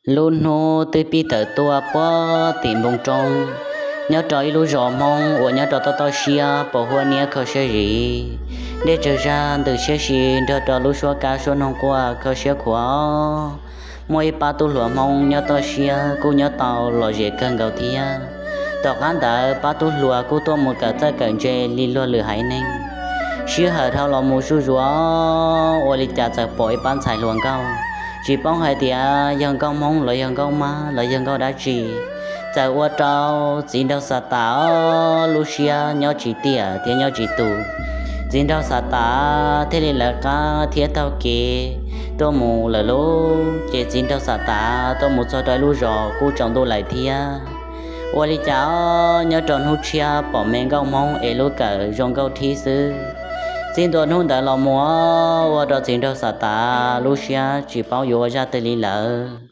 Lub hnub twb pib tawm tuaj puag tim npoo roob, nyob rau ib lub zos Hmoob uas nyob rau toj toj siab pos huab niab kho siab zim, dej tsawg zag ntws siab si nrog rau lub suab kab suab noog quaj kho siab khuav. Muaj ib pab tub hluas Hmoob nyob toj siab kuj nyob tau lom zem kawg nkaus thiab. Tom qab ntawd pab tub hluas kuj tuaj mus kawm txawj kawm ntse li luag lwm haiv neeg. Sij hawm dhau los mus zuj zus, ua li cas txawm pom ib pab ntxhais hluas nkauj, tsis paub hais tias yog nkauj Hmoob los yog nkauj mab los yog nkauj dab tsi, txawm ua rau txiv nraug Xatas lub siab nyob tsis tiam thiab nyob tsis tus. Txiv nraug Xatas thiaj li lawv qab thiab taug kev tuaj mus lawm lauj. Ces txiv nraug Xatas tuaj mus txog rau ib lub zos kuj tsaus ntuj lawm thiab. Ua li cas nyob rau hnub tshiab pom me nkauj Hmoob es lub kawm zoo nkauj thib xwb. Txij ntua hnub ntawd los mus, ua rau txiv nraug Xatas lub siab tsis paub yuav ua zaj twg li lawm.